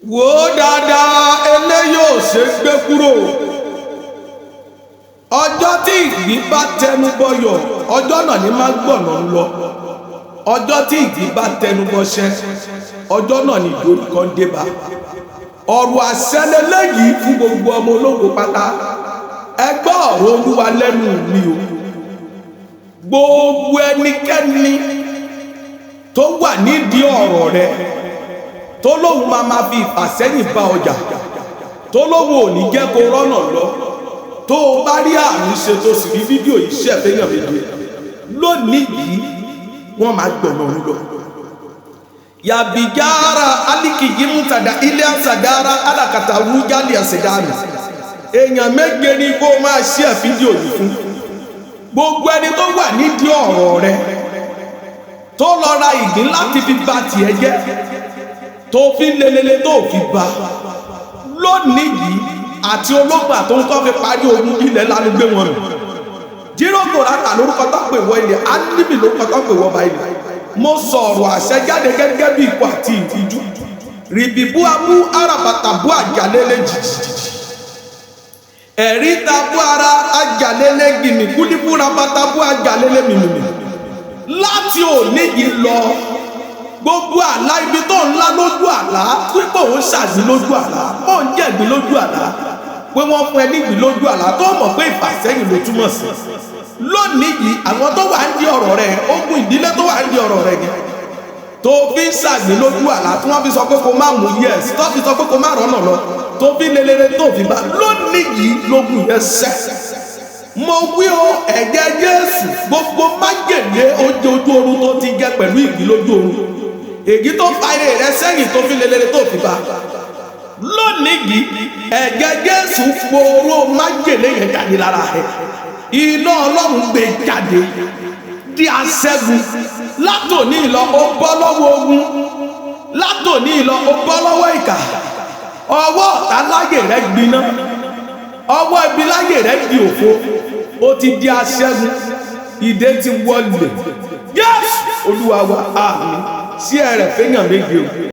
Wò ó dáadáa, eléyìí ò ṣe gbé kúrò. Ọjọ́ tí ìgbín bá tẹnu bọyọ̀, ọjọ́ náà ni máa gbọ̀nà ń lọ. Ọjọ́ tí ìgbín bá tẹnu bọṣẹ́, ọjọ́ náà ni ìdórí kan dé bá. Ọ̀rọ̀ àṣẹ lélẹ́yìí fún gbogbo ọmọ ológo pátá. Ẹ gbọ́ ọ̀rọ̀ Olúwa lẹ́nu mi o. Gbogbo ẹnikẹ́ni tó wà nídìí ọ̀rọ̀ rẹ, tó lóun máa ma fi ìfàsẹ́yìn bá ọjà, tó lóun ò ní jẹ́ kó rọ́nà lọ, tó o bá rí àmì ṣe, tó sì rí fídíò yìí ṣẹ̀ fẹ́yàn méje lónìí yìí, wọ́n máa gbọ̀nà òun lọ. Yàbíjára aliki yimutada ilé àsàdára alakata rújálì àsèdánù. Èèyàn méje ni kó máa ṣe fídíò yìí fún. Gbogbo ẹni tó wà nídìí ọ̀rọ̀ rẹ, tó lọ ra ìgbín láti fi ba tiẹ̀ jẹ́, tó fi lelele tó fi ba lónìí yìí, àti olóògbà tó ń tọ́ fi parí ogun, ilẹ̀ lanu gbé wọn nù. Jíròkò rárá lórúkọ tó pè wọ ilẹ̀, álímì lórúkọ tó pè wọ ba ilẹ̀. Mo sọ̀rọ̀ àṣẹ jáde gẹ́gẹ́ bí ipò àti ìtìjú. Rìbìbú abú àràbàtà bú àjàlélẹ̀ jìjìjì, ẹ̀rí ta bú ara àjàlélẹ̀ gbìmì kúlíbú rabata bú àjàlélẹ̀ mìmìmì. Láti òní yìí lọ, gbogbo àlá ibi tó ń lá lójú àlá, pípò ń ṣàgbín lójú àlá, ó ń jẹ̀gbín lójú àlá, pé wọ́n fún ẹ nígbín lójú àlá, tó mọ̀ pé ìfàsẹ́yìn ló túmọ̀ sí, lónìí yìí, àwọn tó wà ń di ọ̀rọ̀ rẹ, ogun ìdílé tó wà ń di ọ̀rọ̀ rẹ yẹn, tó fi ń ṣàgbín lójú àlá, tí wọ́n fi sọ pé kó má mú yes, tó fi sọ pé kó má rọ́nà lọ, tó fi lelele tó fi bá, lónìí yìí lógun yẹn sẹ́. Mo wí o, ẹ̀jẹ̀ Jésù, gbogbo májèlé oúnjẹ ojú oorun tó ti jẹ pẹ̀lú ìgbín lójú oorun, èyí tó fa eré rẹ sẹ́yìn, tó fi lelele tó fi bá, lónìí yìí, ẹ̀jẹ̀ Jésù poró májèlé yẹn jáde lára rẹ. Iná Ọlọ́run gbé jáde di aṣẹ́gun. Látòní lọ, ó bọ́ lọ́wọ́ ogun. Látòní lọ, ó bọ́ lọ́wọ́ ìkà. Ọwọ́ ọ̀tá láyè rẹ gbiná, ọwọ́ ibi láyè rẹ di òfo. Ó ti di aṣẹ́gun, ìdè ti wọlé. Jésù Olúwa wa, àmín. Sí ẹrẹ̀ fẹ́yàn méje o.